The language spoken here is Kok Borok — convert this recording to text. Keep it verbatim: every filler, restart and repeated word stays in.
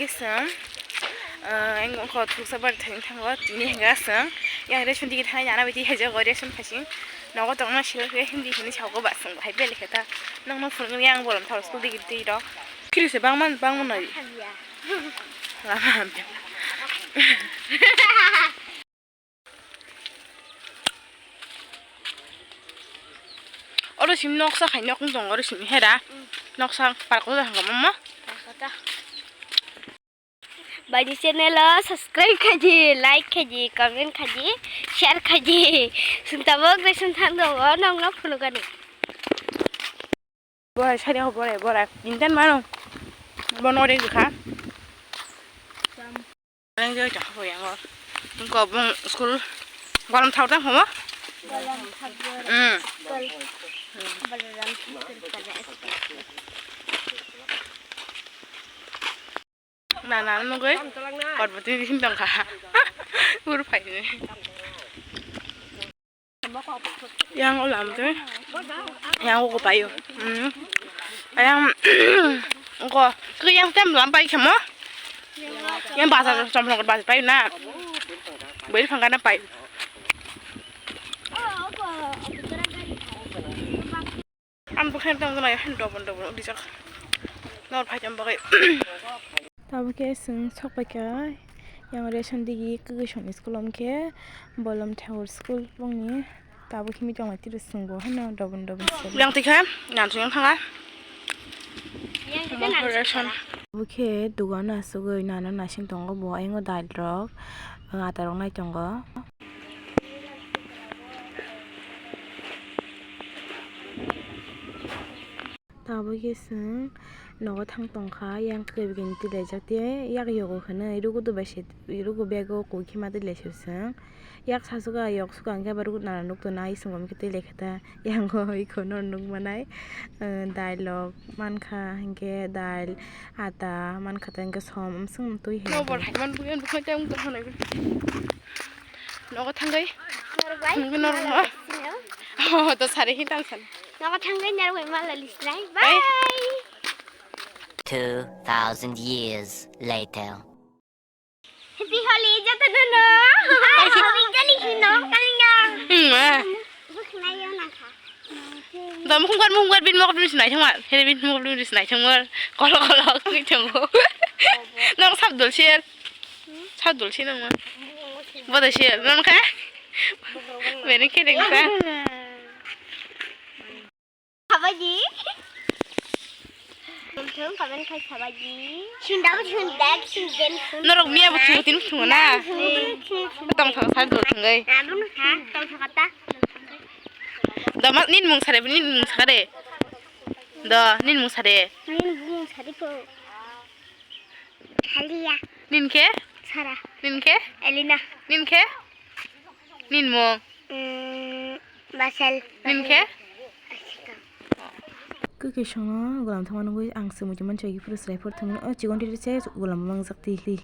Chwng, ah, ang wngkha thuksa bar thani thango, tini hwnka chwng yang ration digi thani nana bai twi haijago, ration phaising nogo tongna silo khe hindi hwnwi sago ba chwng bahai belai khe ta nokno phunuknwi ang bolong tharo school digi twi rok. Kiri se bangma bangma nai. Lama hamya. Oro simi noksa khai nok wng tongo, oro simi hera. Mm. Noksa park o hwnka momo. Park o ta. Baini channel o subscribe khaidi, like khaidi, comment khaidi, share khaidi. Sung tabuk ration thang tongo, nokno phunukani. Borai sari ho borai borai. Bintan mano. Bono re kha. Rang joi ta ho yang. Ko bung school. Galam thau ta ho. Galam thau. Hmm. Balaram. Na na nugui. Korbotwi bising tongkha. Ur phaini. Yang ulam tu. Yang uko payo. Hmm. Yang uko ke yang tem lam pai khamo. Yang bazar chomlong bazar payo na. Beri phangkana payo. Ang bwkha tong nai han dobon dobon rijak. Nor phai tong bagwi. Tabuk khe chwng sok paikha yang ration digi kwkwi songni school om khe Bolom Thakur school bongni tabuk himwi tong lai tiro chwng bo hano dobon dobon. Yang tikha nan chwng thanga. Ration. Tabuk khe dugan asugwi nana nasing tongo bo ayang dal rok ata rok nai tongo. Tabuk khe chwng nogo thang tongkha, yang kwbegini twilaijak, tei yak yogo hwnwi rugo dubai se, rugo bego koi khe ma twilaisio chwng. Yak sasuka, yok suka hwnkhe abo rugo nana nuk tongnai, chwng bo hwnkhe twilaikha ta. Yango iko no nuk manai, eh, dailok mankha, hinkhe dail, ata mankha, tei hinkhe som, amswng twi hai. Nobo hai man buyan bukhai tei wng tongkha nai. Nogo thangwi. Norok bai. Nungwi norok no. Oh, to sari hin tang san. Nogo thangwi norok bai mala lisnai. Bye. Bye. Two thousand years later. Happy Holi, joto no no. Holi jali hino, kalinga. Hmm, eh. Bukhnai yo nangkha. Da mukhung kar, mukhung kar, bin mok bin sinai thangma. Hele bin mok bin sinai thangma. Kolo kolo kwi thango. Nang sab dol sir. Sab dol sir nang ma. Boda sir, nang kha? Beri khe deng sa. Khabaji. Thung kaben khai khabaji. Sunda bo sunda, sunda. Norok miya bo thung tin thung na. Tong thang sar dol thung gai. Tong thang kata. Dama nin mung sare, nin mung sare. Do, nin mung sare. Nin mung sare po. Halia. Nin khe? Sara. Nin khe? Elina. Nin khe? Nin mung? Mm, Basel. Nin khe? Asika. Kwkwi songo golam thangma nugwi ang se muitu manchai phuru srai phuru thangmani o chikon tiri se golam mangjak twi.